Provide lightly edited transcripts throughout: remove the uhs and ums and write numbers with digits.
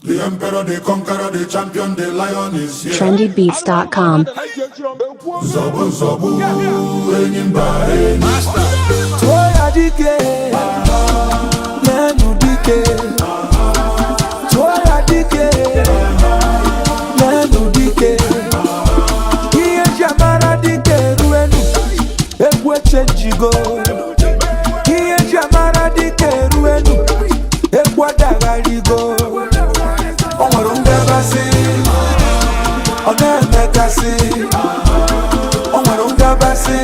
The emperor, the conqueror, the champion, the lion is here. trendybeats.com. Nzọgbu nzọgbu, enyi mba enyi. Tụọ ya dike, n'enu dike. Tụọ ya dike, n'enu dike. Ihe eji amara dike eruenu, egwu echenjigo. Ihe eji amara dike eruenu, egwu adagharigo. O nwere ngabasị, ọ na-emekasị. O nwere ngabasị,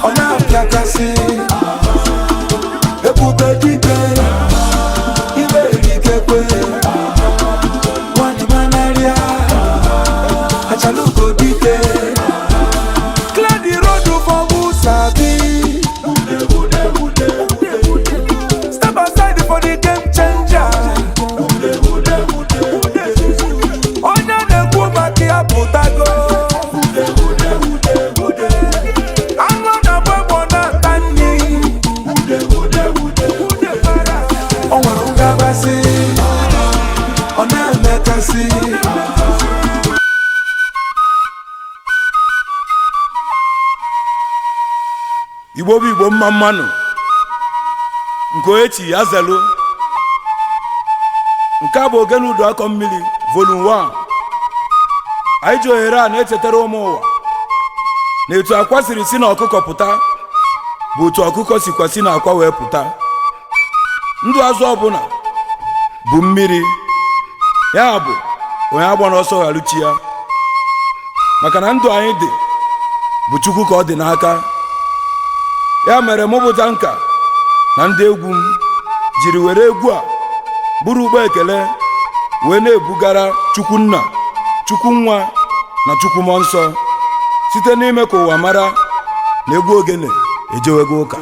ọ na-apịakasị. Ebube dike, ibe erikekwe. Nwanyị manarịa, achalugo dike. Clear the road for who sabi. Step aside for the game changer. Onye na-ekwu maka ya pụtago. Anụ na-agba egbe na-ata nri. O nwere ngabasị, ọ na-emekasị. Igbo bụ Igbo, mma mmanụ nke onye chi ya zelu. Nke a bụ Ogene Udu Akọ Mmiri Volume 1. Anyị ji ohere a na-echetara ụmụ ụwa na etu akwa siri si na ọkụkọ pụta bụ otu ọkụkọ sikwa si na akwa wee pụta. Ndụ azụ ọbụla bụ mmiri, ya bụ onye agba n'ọsọ gharuchi ya, maka na ndụ anyị dị bụ Chukwu ka ọ dị n'aka. Ya mere mụ bụ Tanka na ndị egwu m jiri were egwu a bụrụ ụgbọ ekele wee na-ebugara Chukwu Nna, Chukwu Nwa na Chukwu Mmụọ Nsọ, site n'ime ka ụwa mara na egwu ogene ejewego ụka.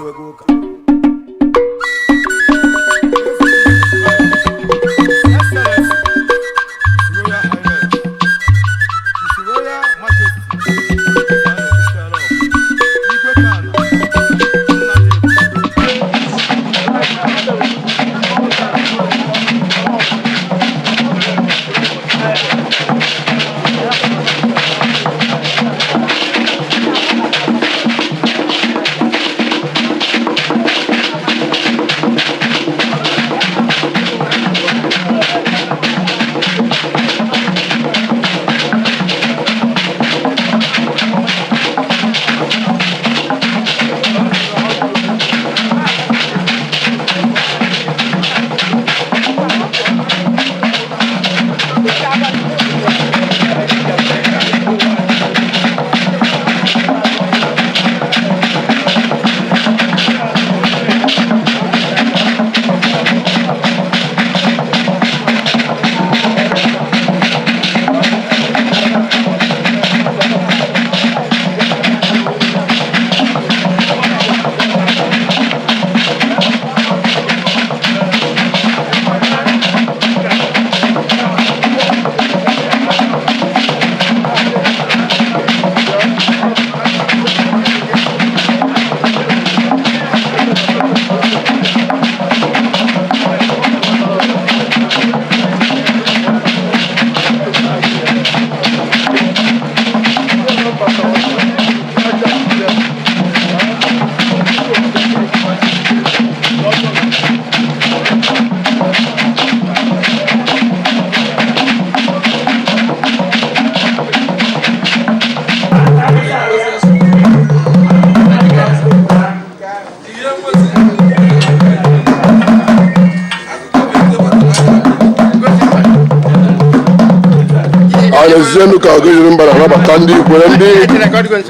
Alezienu ka ogejiri mba na-anabata ndị Ikwere,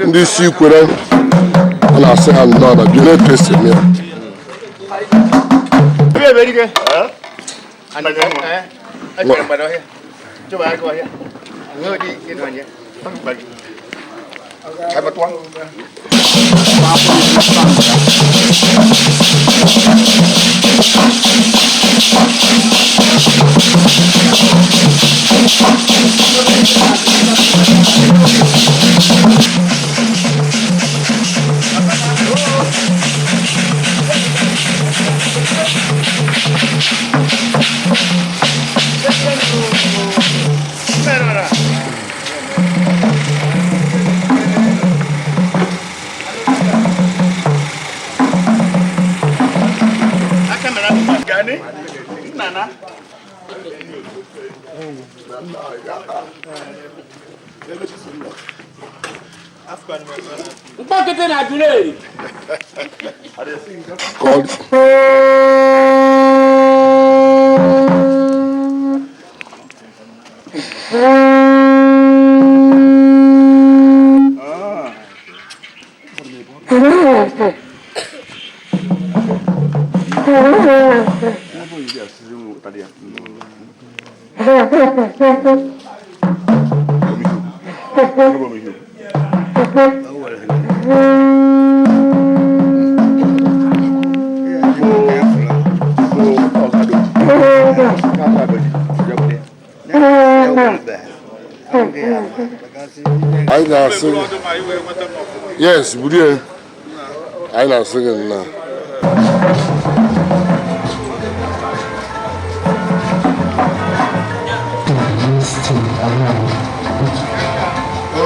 ndị isi Ikwere. A na-asị ha nnọọ na bie na-etu esi eme ya. Mkpọkịtị na Aguleri. Ka ọ dị. Anyị na-asị gị, yes, burie. Anyị na-asị gị nnọọ.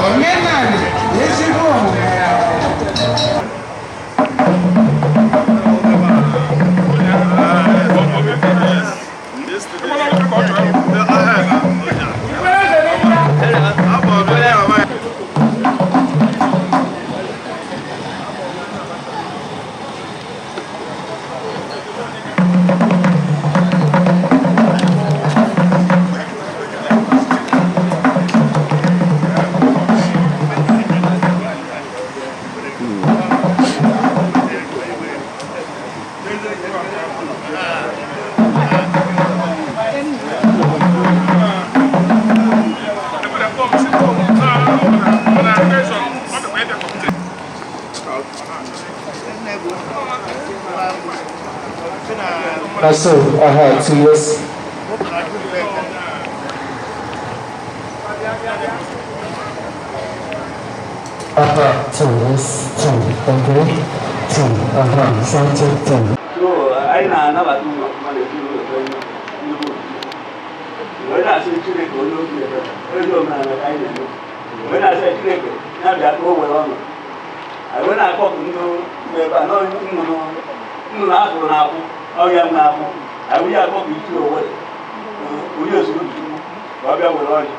Omenala ezigbo omume. So, aha, 2 years. Aha, 2 years, two, okay, two, aha, sound check, two. So, anyị na-anabata unu ọfụma n'ezinụlọ be nnukwu obodo. Wee na-asị Chineke onye obi ebere, ezi omenala ka anyị na-eme. Wee na-asị Chineke ya bịa ka o were ọnọdụ. Anyị wee na-akpọpụ ndị nọ ebe a nọ nnụnụ nnụnụ afụrụ na-akwụ ọrịa m na-akwụ. Anyị wee akpọpụ isi Owere, onye ozugbo Chukwu ka ọ bịa were ọjị.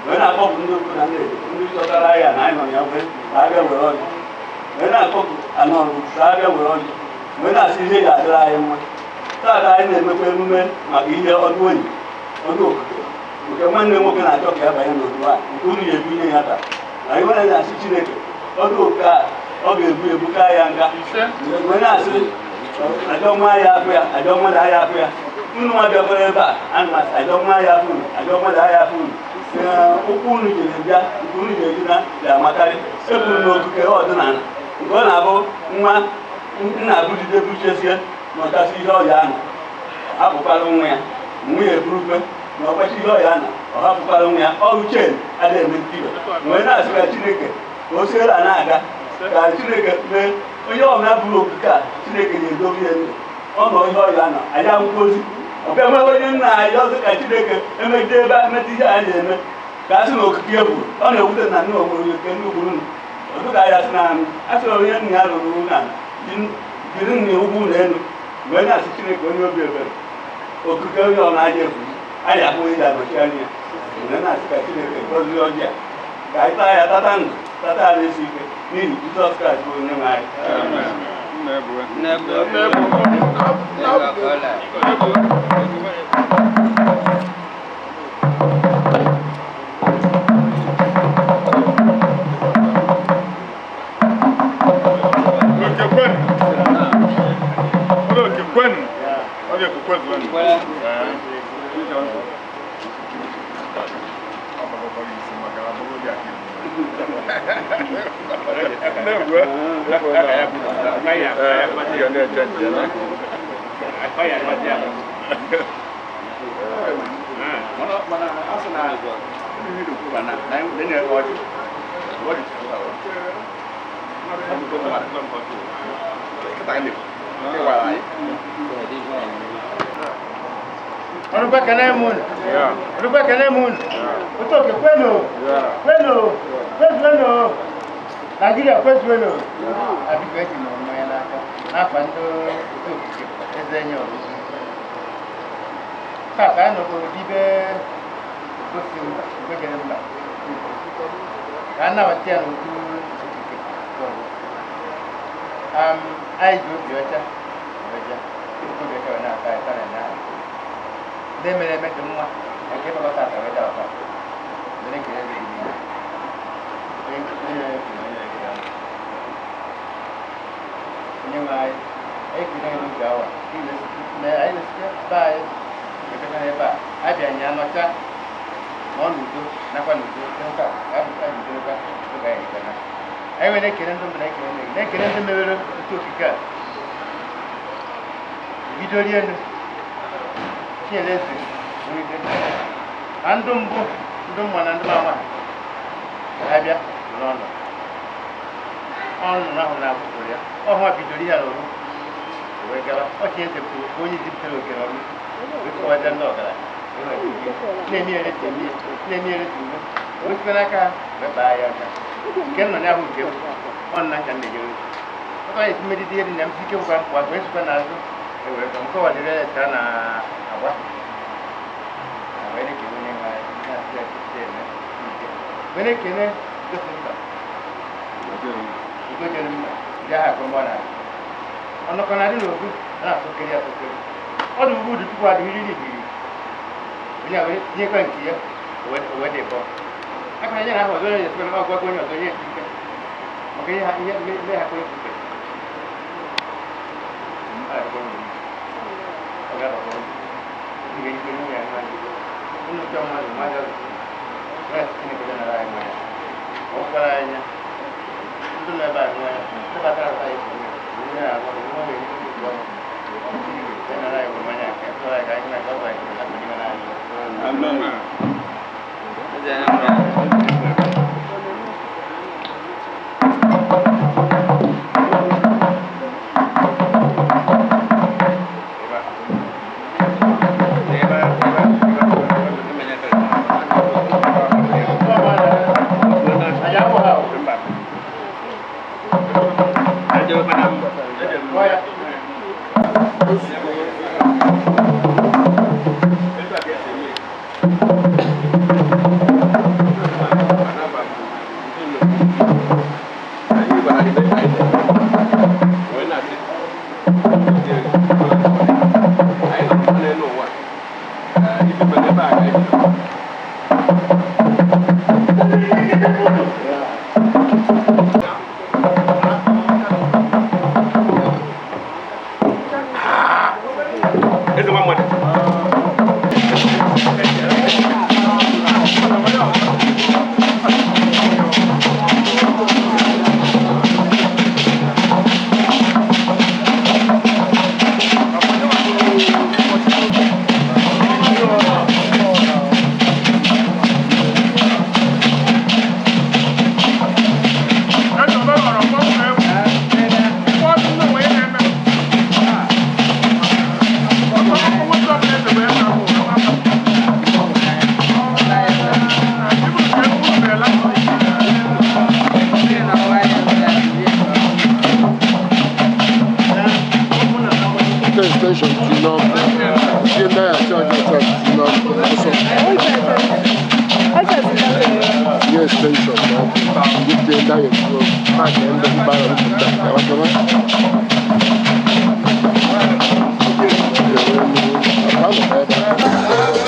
Wee na-akpọpụ ndị okwu na ndị ede, ndị zọtara ahịa na anyị nọ ya wee ka a bịa were ọjị. Wee na-akpọpụ anọ ọrụ ka a bịa were ọjị. Wee na-asị ihe ga-adịrị anyị mma. Taata anyị na-emekwa emume maka ihe ọdụ enyi, ọdụ okike nke nwanne nwoke na-achọ ka ya banye n'otu a nke unu ya ebunye ya taa. Anyị nwere na-asị Chineke ọdụ oke a ọ ga-ebu ebu ka ya nga. Wee na-asị ajọ nwa ya afụ ya, ajọ nwa da ya afụ ya. Unu nwa bịakwara ebe a, ana m asị ajọ nwa ya afụ unu, ajọ nwa da ya afụ unu. Ee, ụkwụ unu jiri bịa, nke unu jiri na ga-amakarị. Eburu n'okike ọdịnala nke ọ na-abụ nwa nna abụjide buchesie na ọchasị ihe ọya ahụ hapụkwara nwa ya, nwa ya eburukwe na ọkpachi ihe ọya na ọ hapụkwara nwa ya. Ọrụ chen adịghị eme ntiwe. Wee na-asị ka Chineke ka o siere a na-aga ka Chineke mee onye ọbụla bụrụ okike a Chineke na-edobe ya ndụ ọ nọ ihe ọya na anyị akwụkwọ ozi ọbịa nwee onye nna anyị ọzọ ka Chineke emegide ebe a emeta ihe anyị na-eme ka a sị na okike e gburu ọ na-ewute na nna onwere onye nke ndị gburu nnu ọdụ ka anyị asị na a sịrị onye nna ya rụrụ ụlọ ala jiri nna ugwu ụlọ elu wee na-asị Chineke onye obi ebere okike onye ọ na-aja efu anyị ahụ onye ga-anọchi anya ya wee na-asị ka Chineke gọzie ọjị a ka anyị taa ya tata ndụ tata ara isi ike n'ihi Jizọs Kraịst bụ onye nwe anyị. Ọdúpẹ́ kẹlẹ́ mú un. Ọdúpẹ́ kẹlẹ́ mú un. Ó tó òkè kwẹ́nu. Kwẹ́nu. Kwẹ́nu. Nàìjíríà kwẹ́nu. Àbíkú ẹ̀ ti nà ọmọ ya n'aka. N'afa ndị otu okike eze enyi ọrụ. Tata anyị nọkwa odibe gosi mba gojere mba ka a nabata ya n'otu okike. Anyị ji obi ọcha ọcha obi ọcha wee na-ata anyị tara na ndị mere eme dị mma na nke ịkpakọta ata wee dabata were kele gị niile onye onye nwe anyị anyị kele gị n'oge awa anyị lesite be anyị ekpeta n'ebe a abịa anyị anọcha ma ọ n'udo nakwa n'udo nka abụdorokwa oge anyị ekpena anyị nwere ekele ndị mbụ na ekele ndị na-ekele ndị mewere otu okike a bido rie elu Chinyere Eze nwide na ndụ mbụ ndụ mma na ndụ mama ha bịa n'ọnụ ọnụ ahụ na-abụpụrụ ya ọhụụ bidoro ihe n'oru wee gara ọ Chinyere bụ onye zipụtara okere ọrụ wee kọwaja ndị ọgaranya na-eme ya eme na-eme ya ugbo wee site n'aka ha wee baa ya aka nke nọ ya bụ nke m ọ nna nka na-ejere ozi ọkọ ya esi mmedide ihe dị na m ike ngwa nkwa wee sikwa n'azụ ewere ka nke ọdịrị ya ka na-agba wee na-ekele onye nwe anyị na-asị ya site eme ike wee na-ekele gosi mba ugojere mba ndị agha akụ mgbe ọ na-adị ọnọkọ na-adị n'obu a na-asụkeri asụkeri ọ dị ugwu dị tupu adị hiriri hiri onye a wee tinyekwa nke ya o wee dị bọ aka na ahụ ọzọ onye esikwa na ọgwagwa onye ọzọ onye esi ike maka ihe ihe mee ha kwere kwukwe ọ ga-abakwa uru ga ikpe nwunye ya nwaanyị unu chọọ mmadụ mmadụ ọzọ onye sị Chineke bịa nara anyị mmanya ọ gwara anyị ndị nọ ebe a nwa ya ndị batara ata ya esi onye na-arụ ọrụ nwa nwere ike ịgụ ọrụ Chineke bịa nara anyị mmanya ka e tụrụ anyị ka anyị nwee ka ọ bụ anyị kwere na ndị anyị. Amen. Extension ti n'ọkụ ihe ndị agha chaja chaja ti n'ọkụ ọsọ ihe extension n'ọkụ ndị ndị agha ekwuo paakị ndị mgbara ndị gawa gawa ebe a.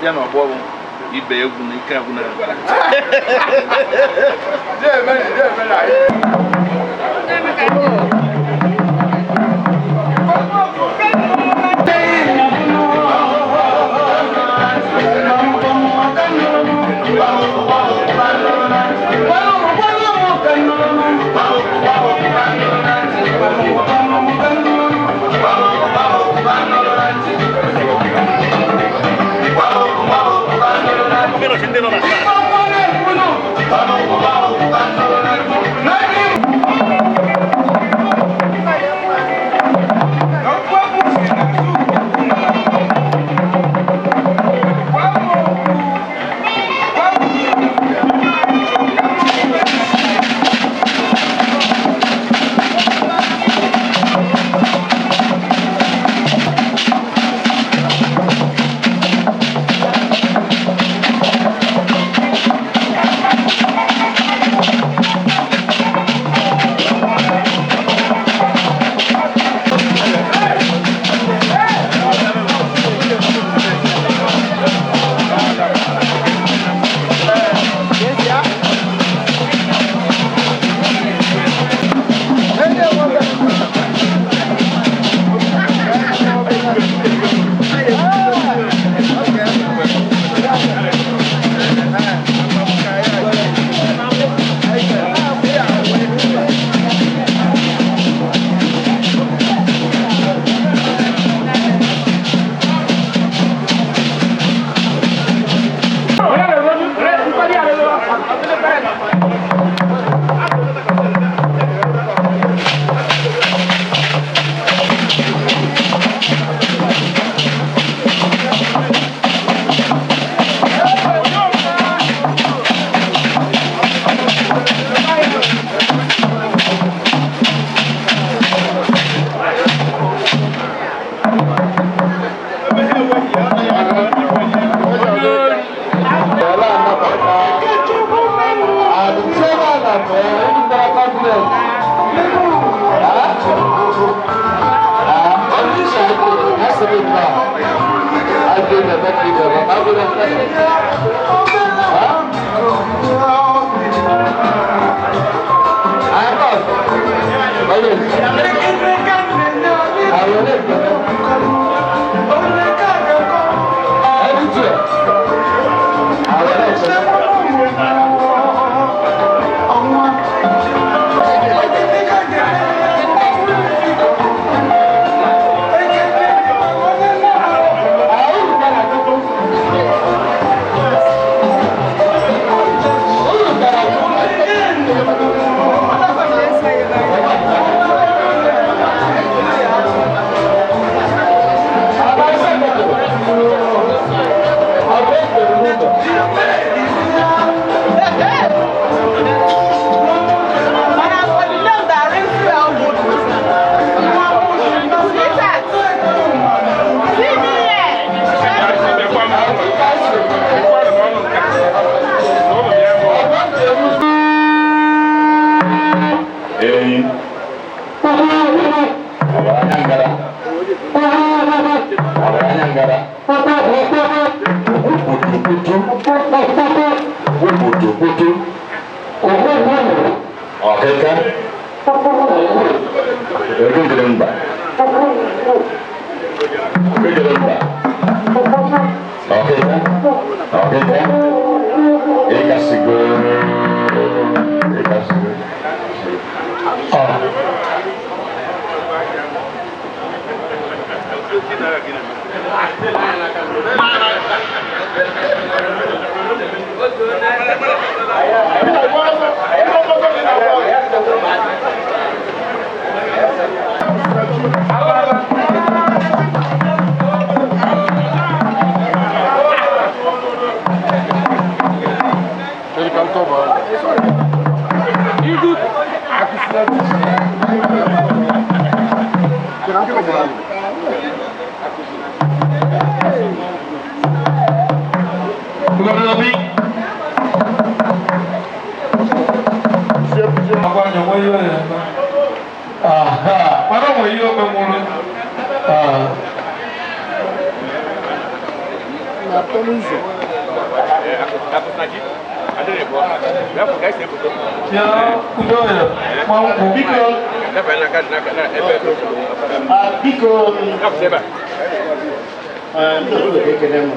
pụta ya n'ọgbọ bụ ibe egwu na ike agwụ na Biko, ndị obodo ga-ekele m.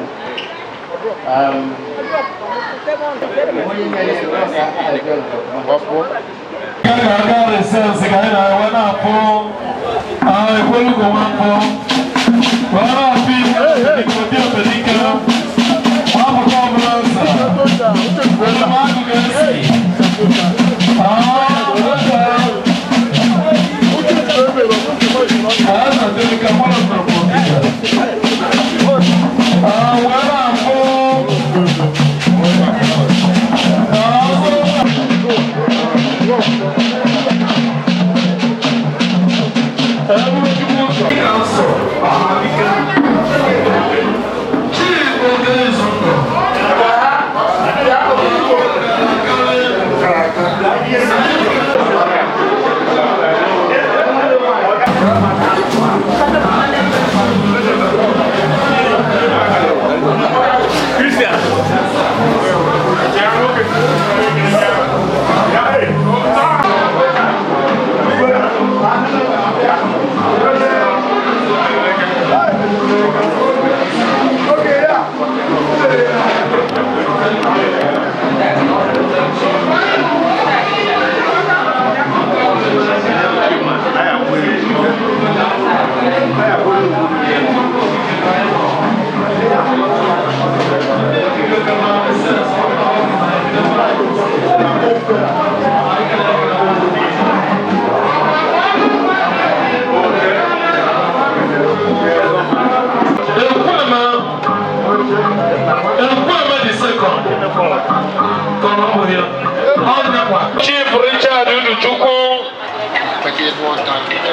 Chief Richard Uduchukwu,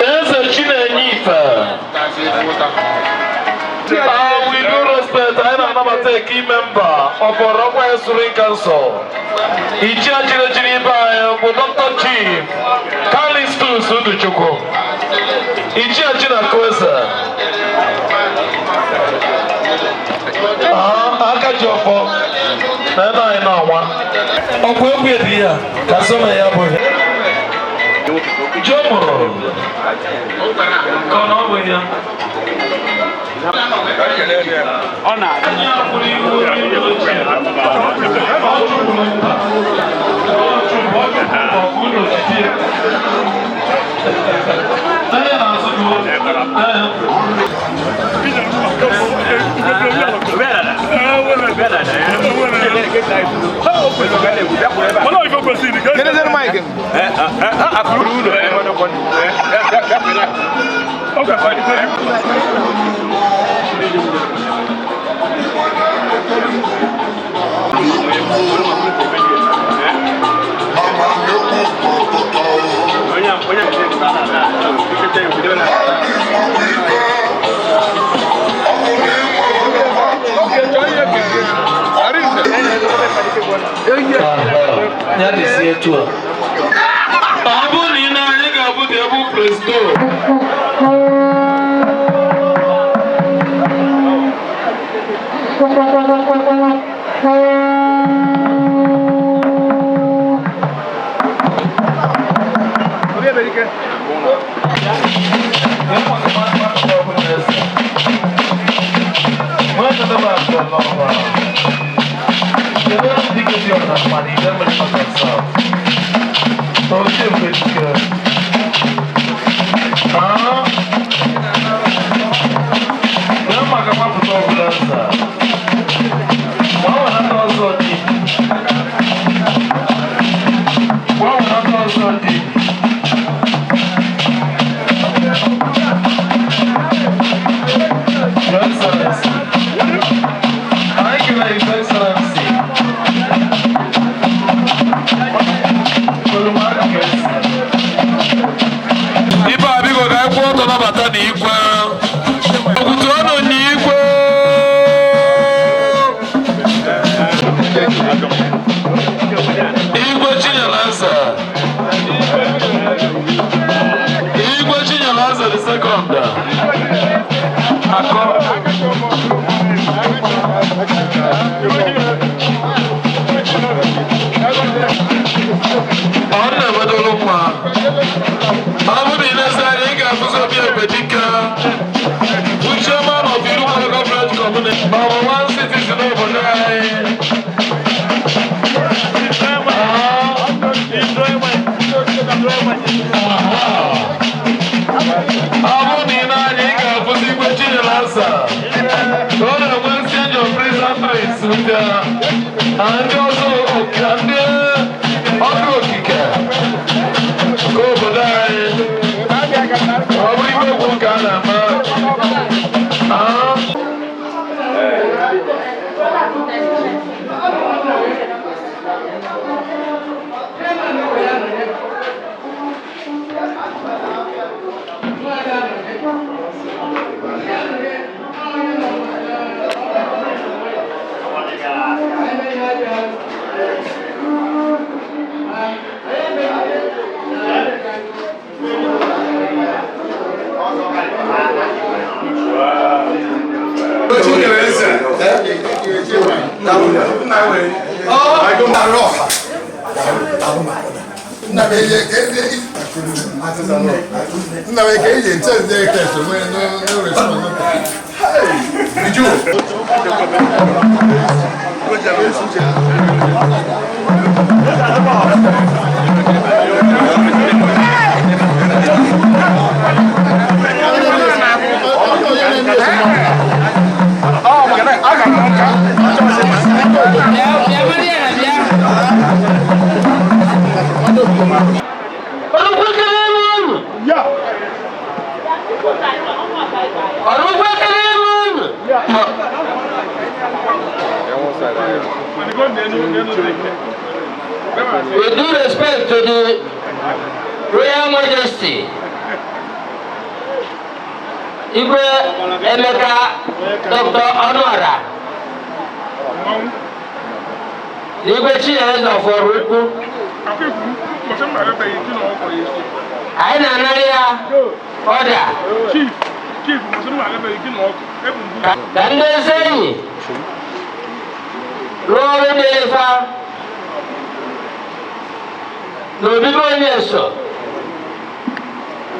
Eze Chinenye Ife. We do respect anyị na-anabata eke member of Orokwa Supreme Council. Ichie chiri ibe anyị bụ Dr. Chief Callistus Uduchukwu. Ichie Chinakụ Eze. Aka ji ọfọ na ebe anyị na-anwa. Ọkwa egwu edi ya ka sọ na ya bụ Joe mụrụ ka ọ na ọ bụ ya. Ọ na-adị. Ya dịzi etu a. Ọ bụrụ na ị na-anyị ga-abụ the able presto. Ibe a biko ka anyị kwụọ ọtọ nabata na igwe. Okwutu ọnụ na igwe. Ọ na-enwedolu mma. Ọ bụrụ na ị na-ese anya, ị ga-afụzi obi ebedike. Bụ chairman of Irukwu Government Community, ma ọ bụ one citizen obodo anyị. Ọ bụrụ na ị na-anya, ị ga-afụzi Igwe Chinyere Asa. Ọ na-enwe exchange of pleasantries ndị ndị ọzọ ndị ọdụ okike nke obodo anyị. Ọ bụrụ igwe egwu nke a na-ama. With due respect to the Royal Majesty, Igwe Emeka Dr. Ọnụọra, Igwe Chinyere of Oraukwu, anyị na-anara ya ọda ka ndị ezi enyi rụọ ọrụ dịrị fa n'obibi onye so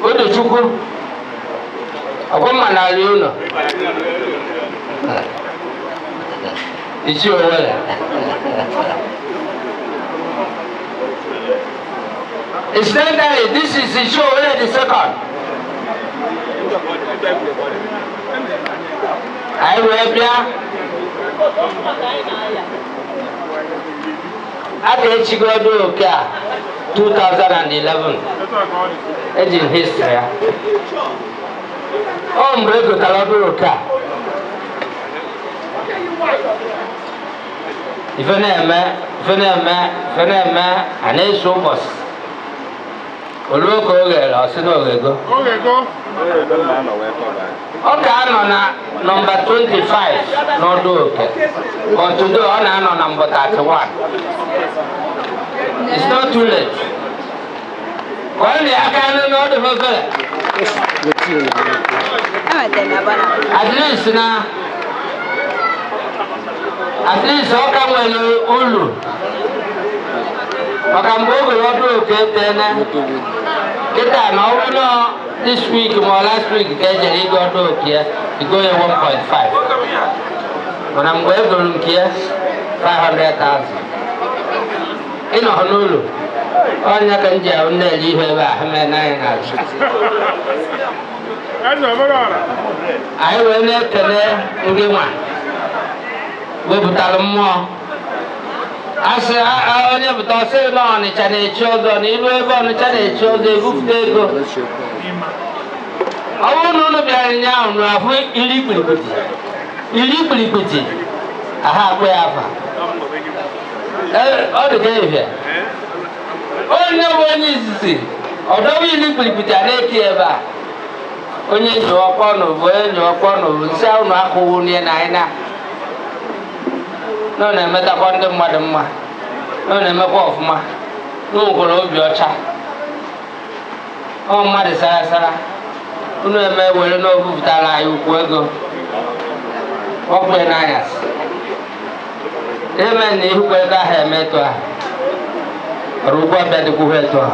Odochukwu ọkwụmma narị ụlọ Ichie Owere. Incidentally, this is Ichie Owere the second. Anyị wee bịa a ga-echigodo oke a 2011 eji m history ya. Ọ mgbe e gotara ọdụ oke a ife na-eme ife na-eme ife na-eme a na-eso ụbọchị oluo ka o ghere ọ sị na oghego ọ ka-anọ na nọmba 25 n'ọdụ oke, but today ọ na-anọ na nọmba 31. It's not too late. Ka ọ na-aka n'ọdụ ofere at least na at least ọ ka nwere ulu maka mgbe o gwere ọdụ oke tene kịta na ọ bụrụ na this week ma ọ last week ka e jere ịgo ọdụ oke ya igo ya 1.5, mana mgbe e goro nke ya 500,000 ịnọ n'ụlọ ọnya ka m ji ahụ na-eri ihe ebe a ha mee n'anya n'azụ. Anyị wee na-ekele ndị nwa wepụtara mmụọ asị onye pụta ọsị na Ọnịcha na-echi ọzọ na ilu ebe Ọnịcha na-echi ọzọ ebupụta ego. Ọ bụrụ na unu bịara ụnyaahụ nụ afụ iri kpirikpiti iri kpirikpiti aha akpụ ya afa ọ dị ka ehihie onye bụ onye izizi ọdọwa iri kpirikpiti a na-eki ebe a onye ji ọkpọ n'ụbụ onye ji ọkpọ n'ụbụ nsị ụnụ akwụwụ nie na anyị na na ọ na-emetakwa ndị mmadụ mma na ọ na-emekwa ọfụma na o nwekwara obi ọcha ọ mmadụ sara sara unu eme were na obupụtara anyị ukwu ego ọkpụ n'anyasị eme na ihukwa ego ahụ emetụ ahụ. Ọrụ Ukwu Ọbịa dịkwuhu etu a.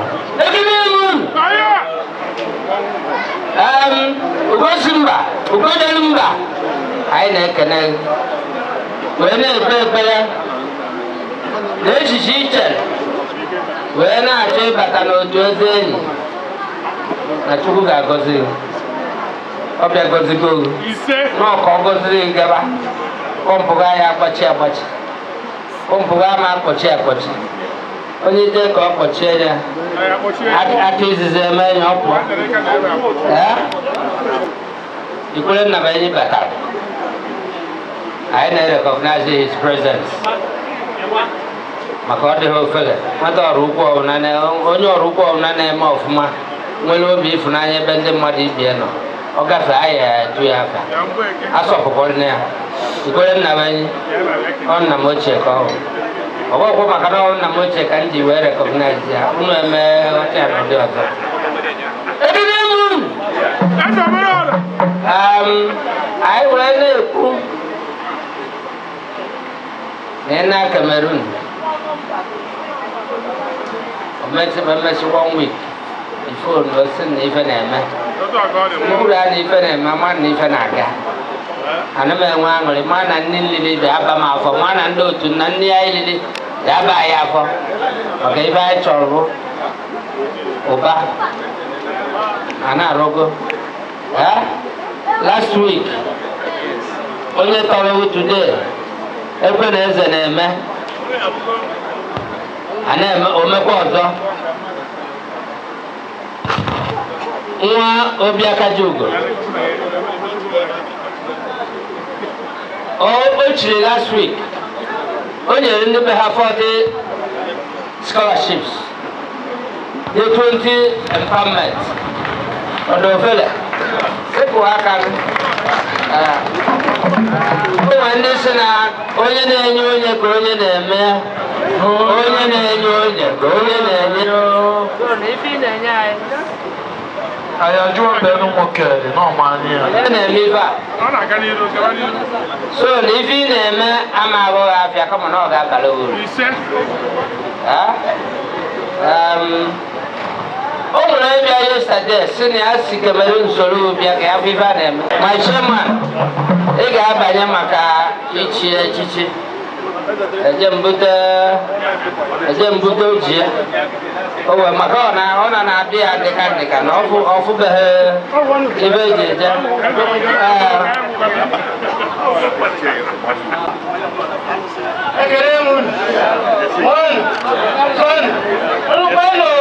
Ekele m unu. Ugosi mba, ugodelu mba, anyị na-ekene gị wee na-ekpe ekpere na echiche iche wee na-achọ ịbata n'otu eze enyi na Chukwu ga-agọzi gị. Ọbịa gọzigo gị nọọ ka ọ gọziri gị gaba. Pọmpụ gị ya agbachi agbachi, pọmpụ gị ama akpọchi akpọchi. Onye jee ka ọ kpọchie ya aka izizi eme ya ọ pụọ. Ee? Ikwere nna m enyi batara, anyị na-recognize his presence maka ọ dịghị ofele nwata ọrụ ukwu ọbụla onye ọrụ ukwu ọbụla na-eme ọfụma, nwere obi ịfụnanya ebe ndị mmadụ ibie nọ. Ọ gafee anyị ya etu ya afa asọpụkwara ya. Ikwere nna m enyi, ọ nna m ochie ka ọ bụ. Ọ bụghịkwa maka na ọ nna m ochie ka m ji wee recognize ya. Unu eme ghọta ya n'ụdị ọzọ. Ekele m unu. Anyị wee na-ekwu na ị na Cameroon omesi one week ifonu osi na ife na-eme mkpụrụ a na ife na-eme ma na ife na-aga. Ana m enwe aṅụrị ma na nne nlili dị aba m afọ, ma na ndị otu na nne anyị lili dị aba anyị afọ, maka ife anyị chọrọ bụ ụba a na-arụgo. Last week onye tọrọ today ekwe na eze na-eme a na-eme omekwa ọzọ nwa Obiakajugo o chiri last week, o nyere ndị be ha 40 scholarships, nye 20 empowerment. Ọdọ ofele sepụ aka gị. O nwere ndị sị na onye na-enye onye ka onye na-eme, onye na-enye onye ka onye na-enye. Ife ị na-enye anyị Anyị ajụọ mbenu nwoke dị n'ọma anyị ya. Onye na-eme ife a, so na ife ị na-eme ama aghọghị afịa, kama na ọ ga-abara uru. O nwere ịbịa yesterday si na ya si Cameroon soro bịa ka ya fụ ife a na-eme. My chairman, ị ga-abanye maka ichi echichi eje mbute ojie o wee maka ọ na na-abịa ya dịka dịka na ọfụbeghị ibe eji eje. Ekele m unu. One, son, Rupano,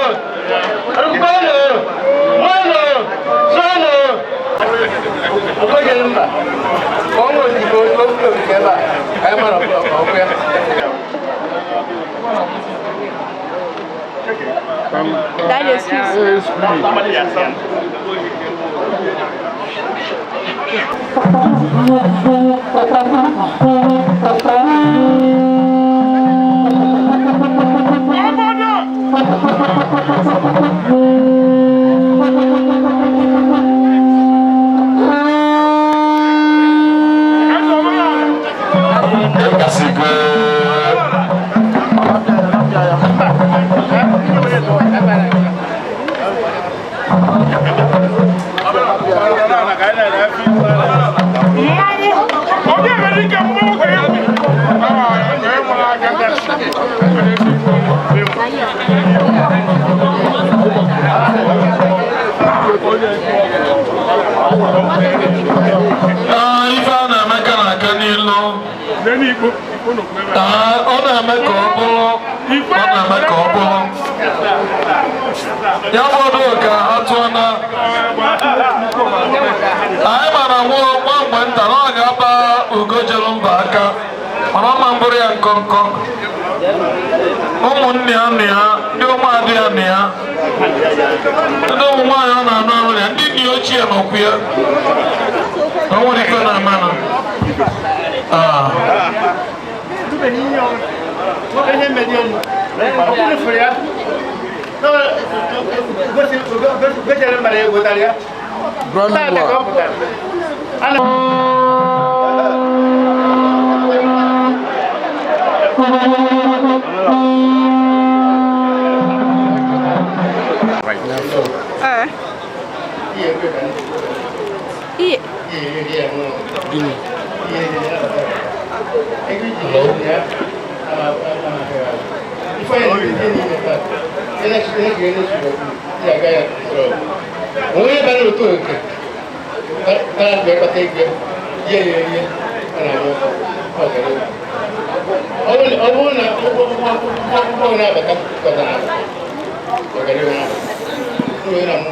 Rupano, Mano, Sono. Okoye mba. Ọnwụ ozugbo oge ogige ebe a, anyị mara ọkụ ya. Daddy, excuse. Ife a na-eme ka na-aga n'ilu. Ọ na-eme ka ọ bụrụ, ọ na-eme ka ọ bụrụ ya bụrụ ka a tụọ na anyị mara nwa nwa mgbe nta na ọ ga-aba ugo jere mba aka, mana ọ ma mbụrụ ya nkọnkọ. Ụmụnne ya nụ ya, ndị ụmụadị ya nụ ya, ndị ụmụ nwaanyị ọ na-anụ anụ ya, ndị nne ochie nọkwu ya. O nwere ife na-eme na Ihe mmeri elu. Ọ kwụrụ ya. Gojere mba na egotara ya. Taata ka ọ pụtara. Onye bara otu oke tara mgbe kpata ego ihe ya erie ọ na-anyụ ọkụ ọ gara ọ bụrụ na akwụkwọ na-abata kọtara ọganihu na-abata onye na-amụ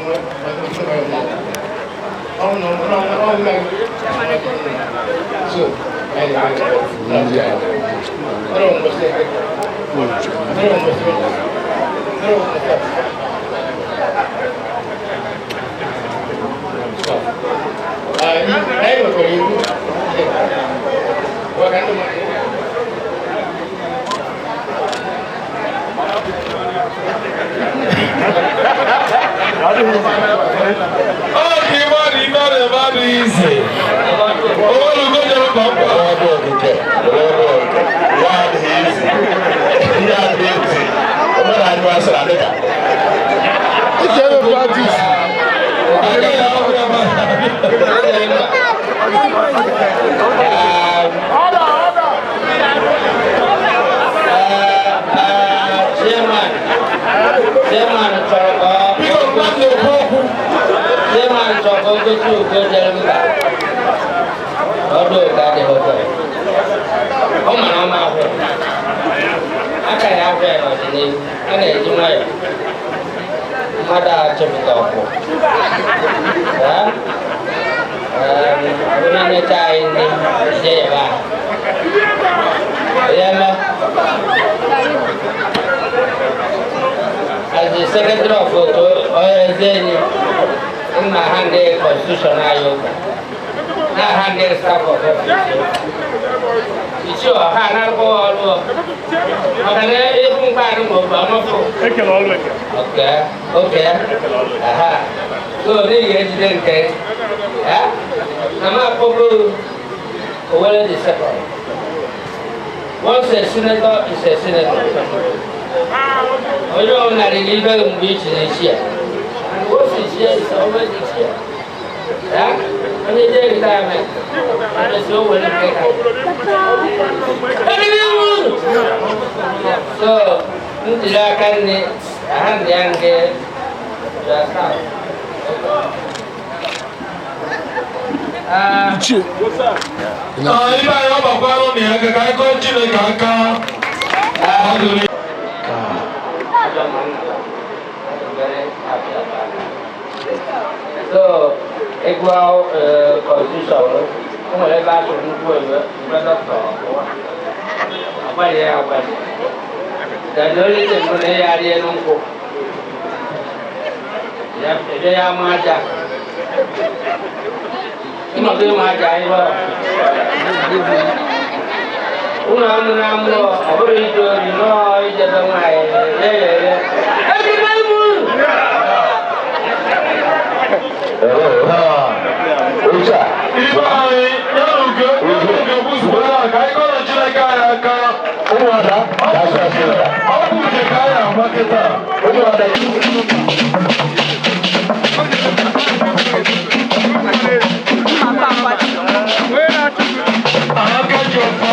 As the secretary of Oyezenyi, nna ha ndị constitution anyị ụka, na ha ndị staff of office. Ichie ọha na-arụ ọrụ maka na ebu mgbe anyị ma ọ bụ amafọ. Ekele ọrụ eke. Okay, okay. Aha. So n'ihi ejide nke ya, na m akpọgo Owele the second. Once a senator is a senator. Onye ọbụla riri ibe mgbe i chiri echi ya. And once it's here, it's always it's here. Ya? Onye jee retirement, onye si o were nke ka. So, njiri aka nne, aha ndị ya nke your staff. Ichie. Ibe anyị ọgbakwara na ya ka anyị kọọ Chineke aka. So, egwu constitution, o nwere ebe a tụrụ nnukwu ebe mgbe dọkịta ọkụwa. Agbalị ya agbalị. The only thing bụ na ya arị elu nkwụ. Ya ebe ya ama aja. Ịnọdụ ịma aja ihe ọ. Ụlọ ọnụ na mmụọ, ọ bụrụ ije ori nọọ ijebe nwaanyị ya ya ya. Ejide ibu! Ibe anyị ya na ugo kwụsịrị ka anyị kọrọ Chineke anyị aka. Ọ bụ uche ka anyị agba kịta. Aka ji ọfọ.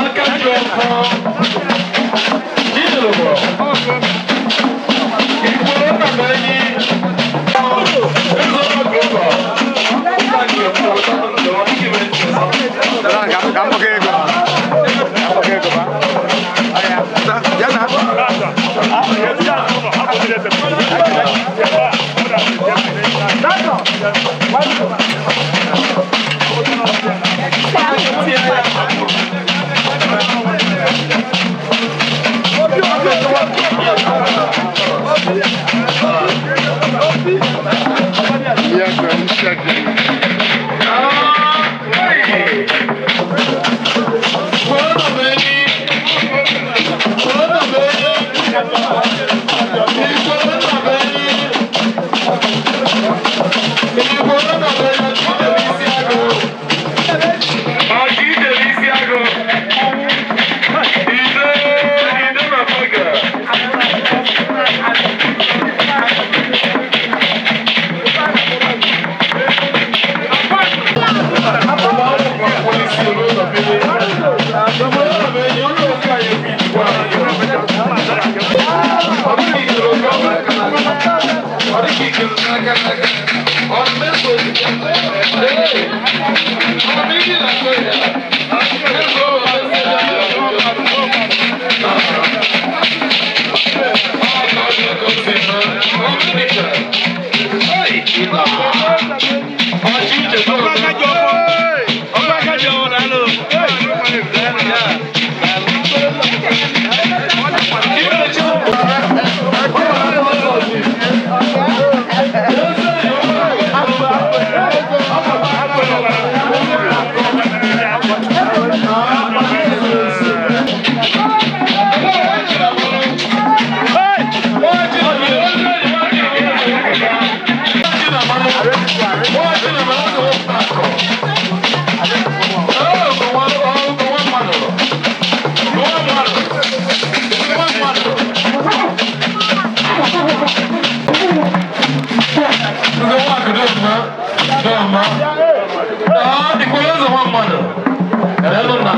Aka ji ọfọ. Jidere. Ikwere nna m enyi. Nwa Chinemere eze wepụta akụ. Ee, Ugo nwa mmadụ. Ugo nwa mmadụ. Ugo nwa mmadụ. Ugo nwa akụ dị mma. Dị mma. Ee, Ikwere eze nwa mmadụ. Elelu nna.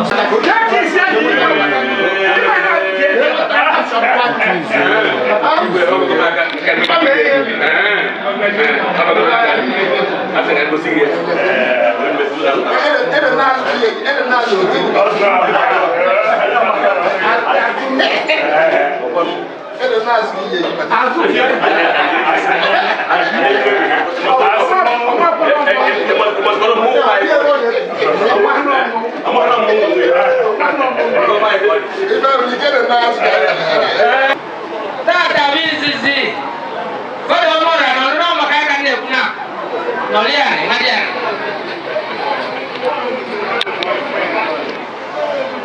Tata bụ izizi fọdụ ọnụ ọrịa nọ nrọ maka aka na-ekwu na nọrị anị nwadị anị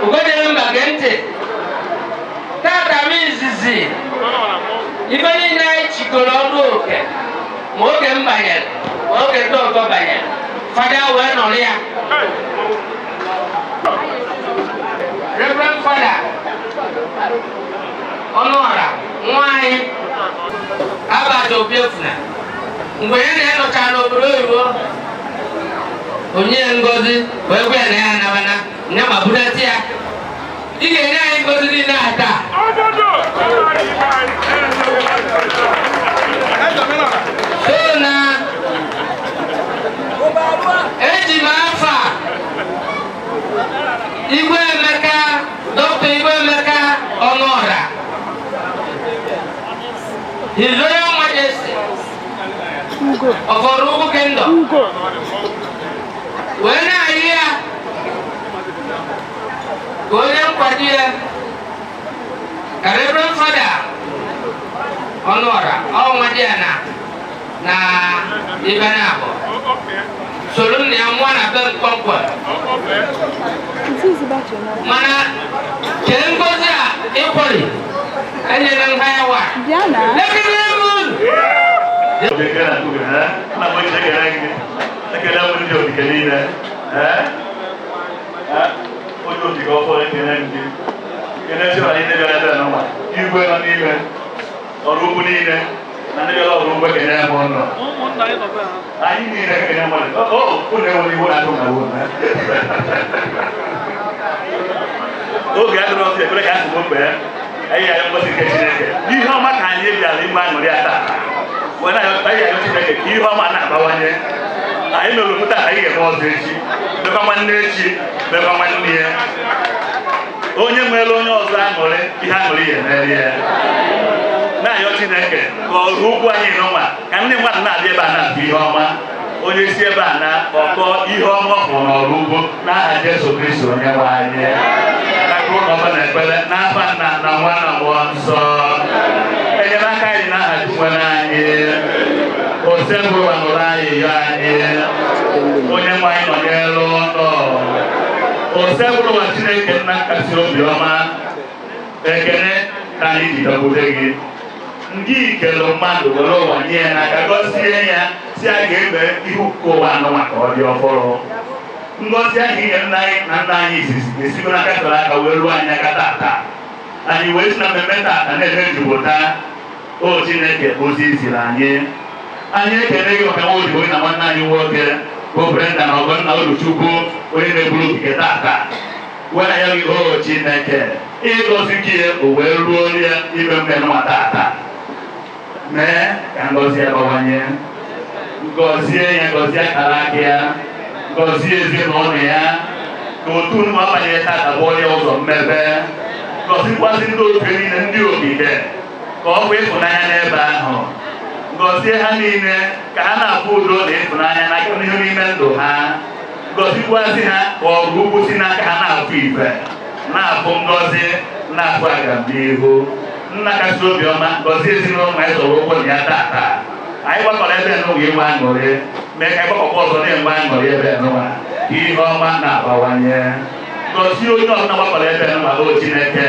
ugodere mba gee ntị. Tata bụ izizi ife niile anyị chikọrọ ọnụ oke ma oge m banyere ma oge ndị ọzọ banyere fada wee nọrị ya. Reverend Fada Ọnụọra nwa anyị Abacha Obiefuna mgbe ya na-enọcha n'obodo oyibo onye ngozi wee gwa ya na ya anabana nya ma budata ya ị ga-enye anyị ngozi niile a taa. So na eji m afa Igwe Emeka, Dr. Igwe Emeka Ọnụọra, His Royal Majesty of Oraukwu Kingdom, wee na-ayị ya ka onye nkwado ya ka Reverend Fada Ọnụọra ọnwa dị ya na na ibe na abụọ soro nna ya mụọ na be mkpọmkpọ mana kee ngozi a ịkwọrị enyere nha ya wa ekele m unu. Ekele m ndị okike niile. Onye okike ọfọrọ ekele m gị. Ekele chịra niile bịara ebe a n'ụwa. Igwe nọ n'ime, ọrụ ukwu niile, na ndị bịara ọrụ ugbo ekele m ụnụ. Anyị niile ekele mmadụ. O, unu enweghị iwu na-atụ na iwu. Oge adịrọ ọsọ ekpere ka asị m okpe ya. Anyị ayọ ngozi nke Chineke. Ihe ọma ka anyị bịara inwe aṅụrị ya taa. Wee na-ayọ ayọ Chineke ka ihe ọma na-abawanye. Anyị mere ofu taa, anyị ga-eme ọzọ echi. Mekwa nwanne echi, mekwa nwanne ya. Onye nwere onye ọzọ aṅụrị, ihe aṅụrị ya emeri ya. Na-ayọ Chineke ka ọrụ ugwu anyị nụnwa ka ndị mmadụ na-abịa ebe a na-abụ ihe ọma. Onye si ebe a na ọkọ ihe ọma ọ fụrụ n'ọrụ ugbo n'aha Jesu Kristo onye nwe anyị. N'aka ụlọ ọba na ekpere n'afa nna na nwa na mmụọ nsọ. Enyemaka anyị n'aha Chukwu anyị. Osebụwa nụrụ anyị yọọ anyị. Onye nwe anyị nọnyere ụlọ. Osebụwa Chineke nna nkasi obiọma. Ekene ka anyị ji dọkwute gị. Ndị ikelu mmadụ were ụwa nye ya n'aka gọzie ya si a ga-eme ihe ụka ụwa anụnwa ka ọ dị ọfụrụ. Ngọzi ahụ inye nna anyị na nna anyị izizi esigo n'aka tọrọ aka wee ruo anyị aka tata. Anyị wee si na mmemme tata na-emejupụta o Chineke ozi iziri anyị. Anyị ekele gị maka nwa odibo gị na nwanne anyị nwoke bụ Brenda na Ọgọnna Oluchukwu onye na-eburu okike tata. Wee na ya gị o Chineke ịgọzi gị o wee ruo ya ime mmemme tata. Mee ka ngọzi ya bawanye. Gọzie ya, gọzie akara aka ya, gọzie ezinụlọ ya, ka otu unu abanyere tata bụ onye ụzọ mmebe. Gọzikwazị ndị otu niile ndị okike ka ọ bụ ịhụnanya n'ebe ahụ. Gọzie ha niile ka ha na-afụ udo na ịhụnanya n'aka n'ihu n'ime ndụ ha. Gọzikwazị ha ka ọrụ ugwu si n'aka ha na-afụ ife, na-afụ ngọzi, na-afụ agamnihu. Nna kasị obiọma gọzie ezinụlọ anyị zọrọ ụkwụ na ya tata. Anyị gbakọrọ ebe n'ụwa inwe aṅụrị, mee ka anyị gbakọkwa ọzọ na-enwe aṅụrị ebe n'ụwa ka ihe ọma na-abawanye. Gọzie onye ọbụla gbakọrọ ebe n'ụwa o Chineke.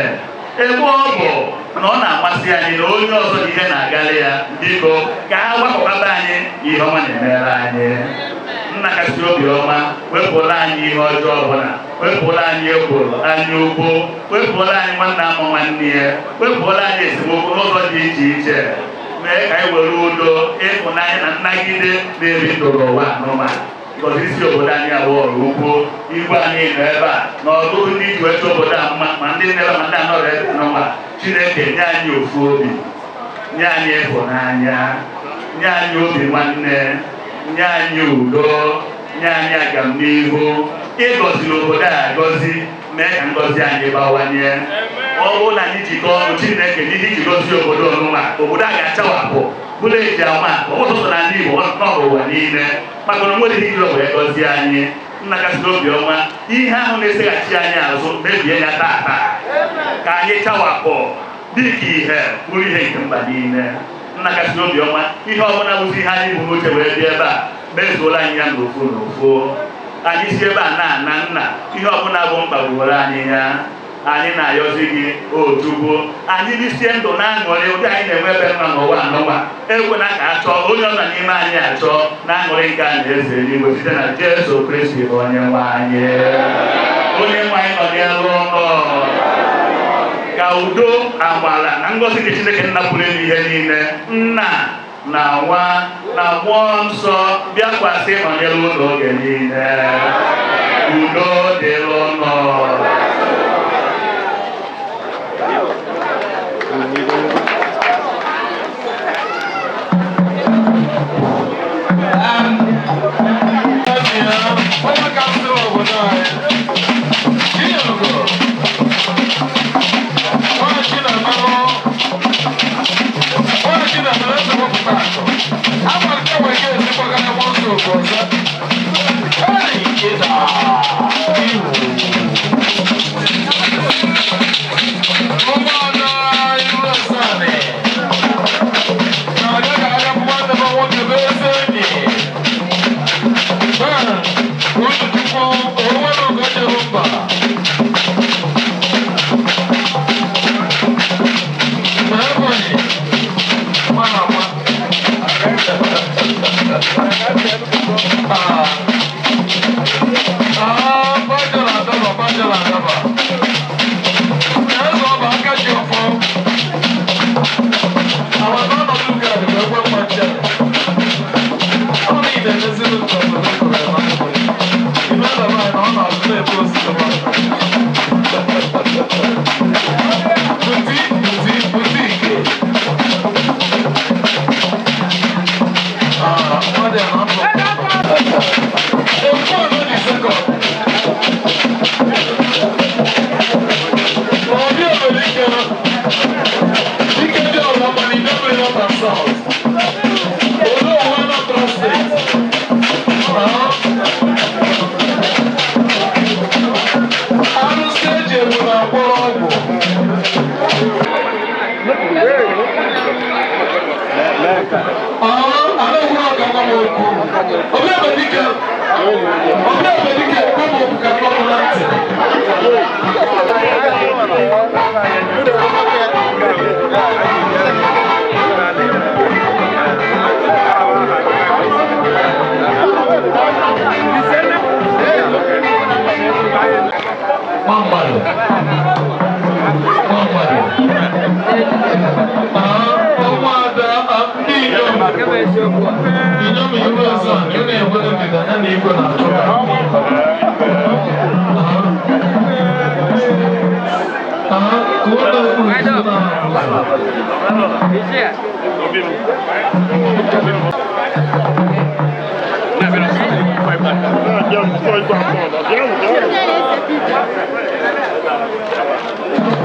Ebe ọ bụ Na ọ na-amasị anyị na onye ọzọ na ihe na-agalị ya. Biko, ka ha gbakọkọta anyị na ihe ọma na-emere anyị. Nna kasị obi ọma, wepụla anyị ihe ọjọọ ọbụla, wepụla anyị ekworo, anyị ukwu, wepụla anyị nwanne ama nwanne ya, wepụla anyị esemokwu n'ụzọ dị iche iche. Mee ka anyị were udo, ịhụnanya na nnagide na-ebi ndụ n'ụwa anụma. Gọzi isi obodo anyị abụọ, Oraukwu. Igwe anyị nọ ebe a na ọtụtụ ndị ji weta obodo a mma, ma ndị nọ ebe a ma ndị anọrọ ebe anụma. Chineke, nye anyị ofu obi, nye anyị ịhụnanya, nye anyị obi nwanne, nye anyị udo, nye anyị agamnihu. Ịgọziri obodo a agọzi, mee ka ngọzi anyị bawanye. Ọ bụrụ na anyị jikọọ ọnụ, Chineke, n'ihe iji gọzie obodo ọnụma, obodo a ga-achawapụ bụrụ eji ama ọ bụrụ sọsọ n'ala Igbo, nọ n'ụwa niile, maka na nwere ihe iji wee gọzie anyị. Nna kasị obi ọma, ihe ahụ na-eseghachi anyị azụ, mebie ya tata, ka anyị chawapụ dịka ihe bụrụ ihe nke mba niile. Nna kasị obi ọma, ihe ọbụla bụzi ihe anyị bụ n'uche wee bịa ebe a, mezuola anyị ya n'ofu n'ofu. Anyị si ebe a na-ana, nna, ihe ọbụla bụ mkpa gbuoro anyị ya. Anyị na-ayọzi gị, o Chukwu, anyị bisie ndụ na-aṅụrị ụdị anyị na-enwe ebe nọ n'ụwa anụnwa. Ekwena ka a chọọ onye ọbụla n'ime anyị achọ na-aṅụrị nke a na-eze eluigwe, site na Jesu Kristi bụ onye nwe anyị. Onye nwe anyị nọ n'elu ụlọ. Ka udo, amara na ngọzi nke Chineke nna pụrụ ime ihe niile, nna na nwa na mmụọ nsọ, bịakwasị nọnyere ụlọ oge niile. Udo dịrị ụlọ. Onye council obodo anyị, Chinyelugo, onye Chinemelụ, onye Chinemere eze wepụta akụ, amalite wee ga-ezigbagara mmụọ nsọ ogu ọzọ. Hey, ịda iwu. Ụmụada iru asaanị na-aga ka aga bụ nwanne m nwoke bụ eze enyi. Ben, Uzuchukwu, onwere oge jere mba. Na Ebonyi, mara ama. Ah, ah, bajara adaba, bajara adaba. Eze ọba aka ji ọfọ. Àwọn ọ̀nà ọdún kẹrẹ bụ ekwe mma nchere. Ọ niile emeziri nke obodo kụrụ ebe ahụ. Ime ebe anyị na ọ na-azụ na-ebu osikapa. Buti, buti, butiki. Ah, mmadụ a na-apụ. Ekwu ọnụ dị second. Obi Obelike, Dike dị ọla mana Idemili North and South. Onowu Anambra State. Ah. Arụsị eji ebu na mkpụrụ ọgwụ. Ah, anaghị ọga gwa m okwu. Obi Obelike, Obi Obelike, gwa m okwu ka m nọrọ na ntị. Nwa mmadụ. Nwa mmadụ. Ah, ụmụada, ah, ndị inyom. Inyom iru asaa, ị na-enwere ndịda ya na igwe na-achọ ka. Ah, ah, ka ụlọ okpuru juru na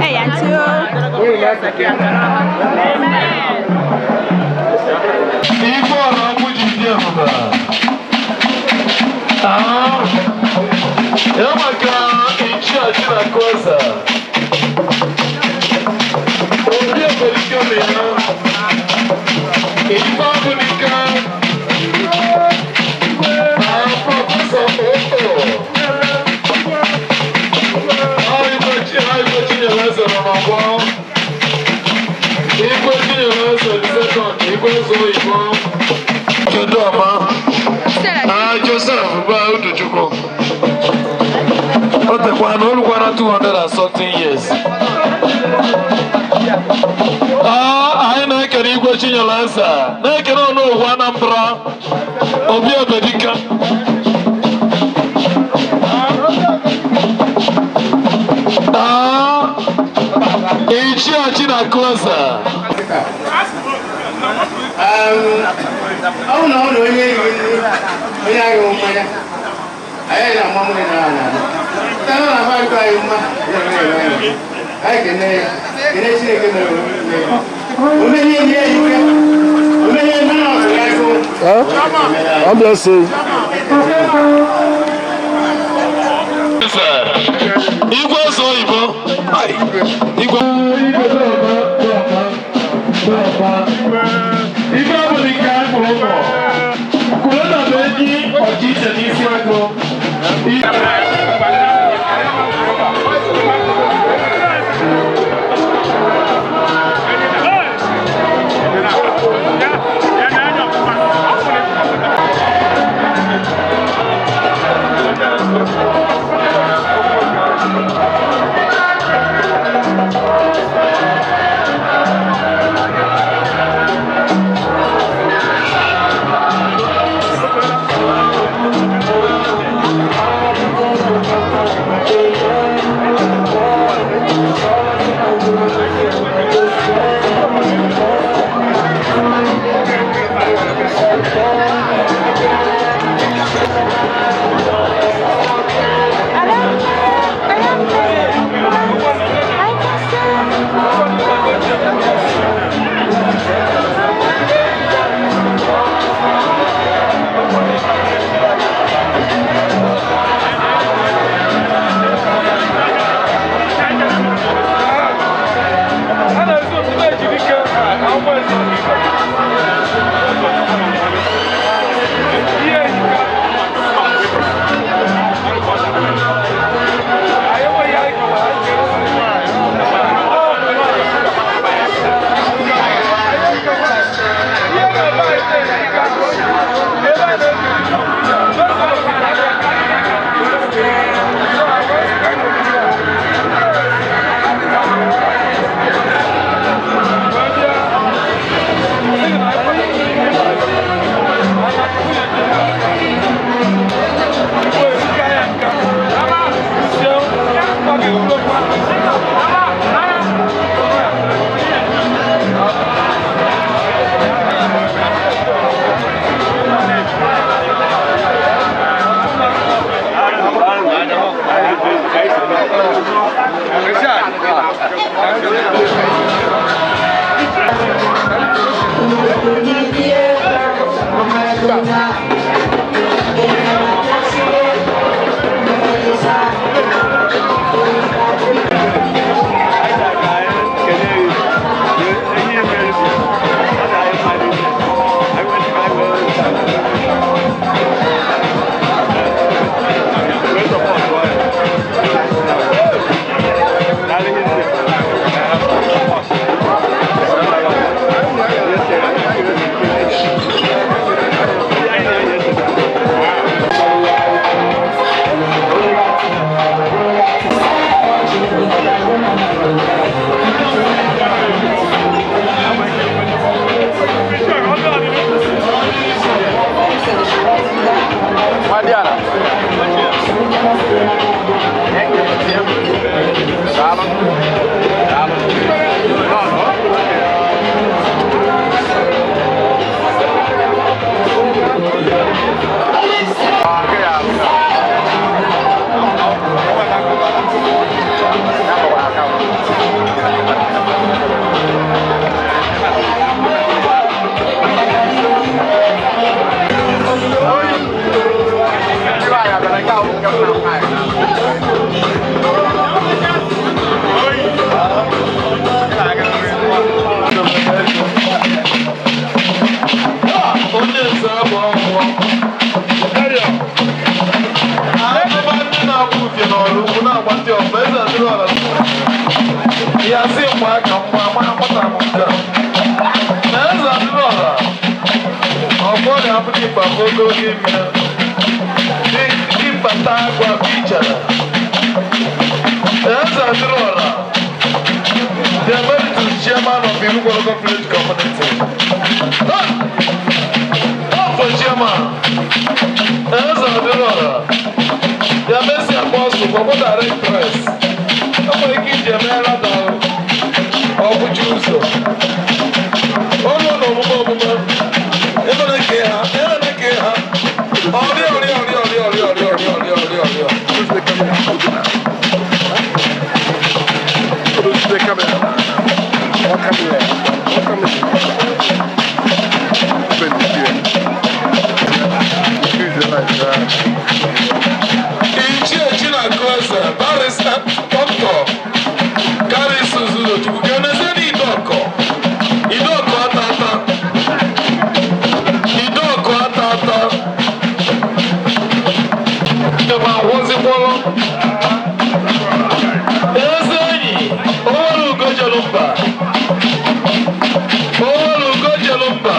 Hey, Auntie. Igwe ọrụ ọkụ ji dị ebube. Ah, ya maka ichie Chinakụeze. Obi Ebelike na ya. Ife Abụnike. Ah, Professor O.O. Ah, Igwe Chinyere Eze nọ n'ọgbọ. Kwa na olukwana 200 and something years. Anyị na-ekene Igwe Chinyere Eze, na-ekene Onowu Anambra, Obi Ebedike. Ichie Chinakụ Eze. Ọ bụ na ọ na onye onye aghị mmanya anyị na-ama mmanya na ala site na na akụ anyị mma anyị kene ya, kene Chineke mere omenye ihe ya ike omenye ndị na ọzọ ya agụ. I'm just saying. Igwe eze oyibo. Igwe. Ife ọbụla ike anyị kwụrụ ụgwọ. Korona bụ enyi ọdịiche n'isi ego. Eze Adịrọla, the emeritus chairman of Irukwu Local Village Community. Top for chairman, Eze Adịrọla, the Mercy Apostle, Bọbụ Directress. E nwere ike iji emeela na ọbụchi ụzọ. Ọrụ na omume omume, emere ka ha, emere ka ha. Ọrịa ọrịa ọrịa ọrịa ọrịa ọrịa ọrịa ọrịa ọrịa ọrịa. Ichie Chinakụ Eze, Barrister Dr. Karis Uzochukwu, ga-emezi n'Idọkọ. Idọkọ atata. Idọkọ atata. Ebe ahụzikwọrọ. Eze enyi, Owelu Ugojelu mba. Owelu Ugojelu mba.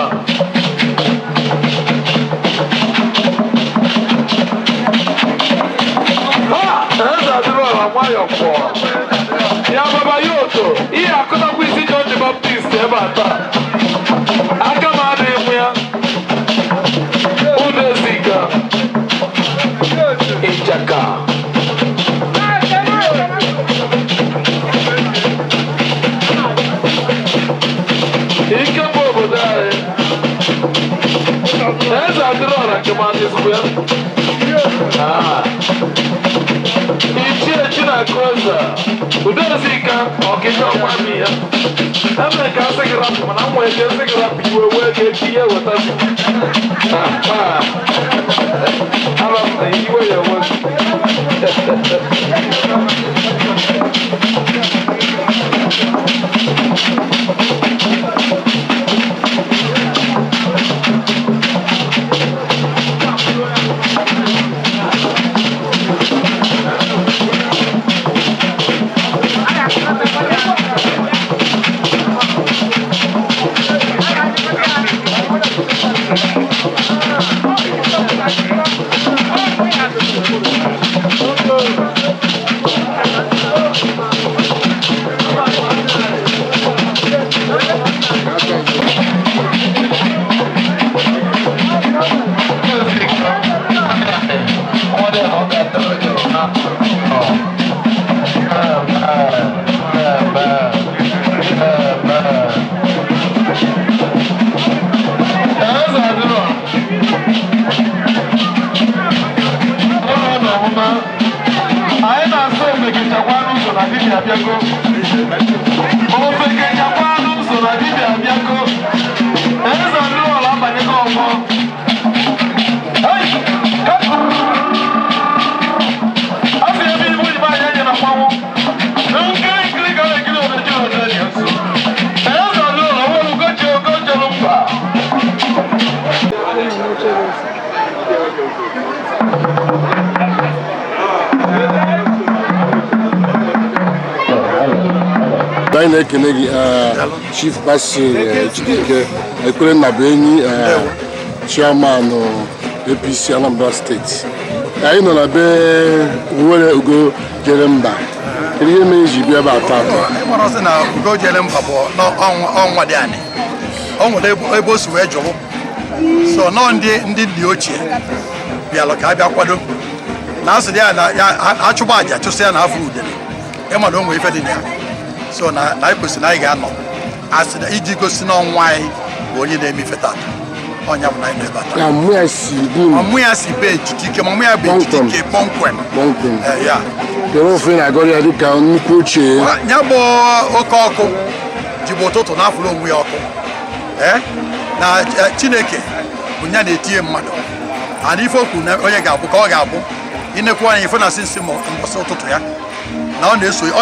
Eze adịrọla nwayọ pụọ. Ya baba ya oto, ihe akụtakwa isi John the Baptist ebe a taa. Aka m adịghị mụ ya. Unu eziga. Ịchaka. Ike bụ obodo anyị. Eze adịrọla nke m adịzikwa ya. Ah. Ichie Chinakụ Eze, Udozika ọkịka ọkwa m ya. Emere ka asị gị rapụ mana m nwere ike sị gị rapụ iwe wee ga echi ihe wetazi. Ara m na iwe ya ewe gị. Eze adịrọ. Ọrụ na ọmụma. Anyị na-asụ ofekechakwa n'ụzọ na dibịa abịago. Ofekechakwa n'ụzọ na dibịa abịago. Eze adịrọ abanyego ọgbọ. Hey! A sị ebe ibu ibe anyị enye na mmanwụ. Nkiri nkiri ka na-ekiri obodo obodo dị nso. Eze adịrọ nwere ugochi ogochelu mba. Anyị na-ekene gị, Chief Basil Ejidike Ekwere Nnabuenyi, Chairman APC Anambra Steeti. Anyị nọ na be Nwere Ugo jere mba. Kedu ihe mere iji bịa ebe a taata? Ịmara sị na Ugo jere mba bụ n'ọnwa dị anị o nwere ebe o si wee jụrụ so nọọ ndị ndị ochie bịalụ ka a bịa kwado na asị ya na ya achụgba aja chụsị ya na afọ udele ịma na o nwere ife dị na ya so na anyị kwesịrị na anyị ga-anọ asị na iji gosi na ọnwa anyị bụ onye na-eme ife tata ọnya bụ na anyị nọ ebe a taa. Ya mụ ya si bụ Ọmụ ya si be Ejidike ma ọmụ ya bụ Ejidike kpọmkwem. Kpọmkwem. Ya. Kedu ofe na-agọrọ ya dịka nnukwu ochie? Ya bụ oke ọkụ jibụ ụtụtụ na-afụrụ onwe ya ọkụ. Na Chineke bụ ya na-etinye mmadụ ana ife okwu na onye ga-abụ ka ọ ga-abụ inekwu anya ife na asị nsị mbọsị ụtụtụ ya na ọ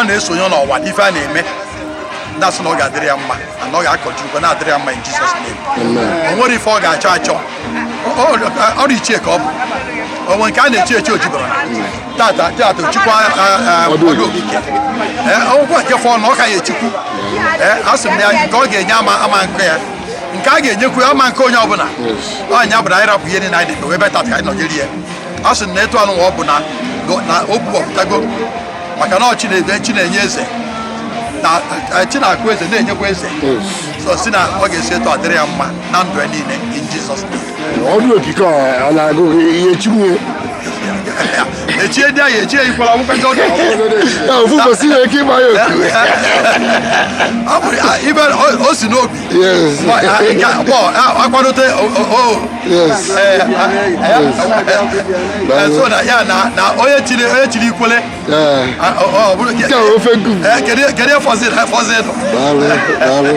na-esonye n'ọwa n'ife a na-eme ndị asị na ọ ga-adịrị ya mma na ọ ga-akọji ugbo na-adịrị ya mma in Jesus name. O nwere ife ọ ga-achọ achọ ọrụ ichie ka ọ bụ onwe nke a na-echi echi ojibara tata tata ochikwa ọdụ okike ọgwụgwọ nke fọ na ọ ka ya echikwu. A sị m ya nke ọ ga-enye ama ama nke ya nke a ga-enyekwu ama nke onye ọbụla ọnya bụ na anyị rapụ ihe niile anyị debe ebe tata ka anyị nọnyere ya. A sị m na etu anụ ọ bụ na o bu ọpụtago Maka na ọ Chi na-enye eze na Chi na-akụ eze na-enyekwa eze. So si na ọ ga-esi etu a dịrị ya mma na ndụ ya niile, in Jesus name. Ọdụ okike a na-agụ gị ihe chinwe. Echie ndị ahụ echie ikwara akwụkwọ ndị ọdụ. Ya ofu ụbọchị nwere ike ịgba ya oku. Ọ bụrụ ibe o si n'obi. Bọ akwadote o. So na ya na onye chiri ikwele. Ọ bụrụ Nke a ofe nkume. Kedu fọzi fọzi nọ? Daalụ, daalụ.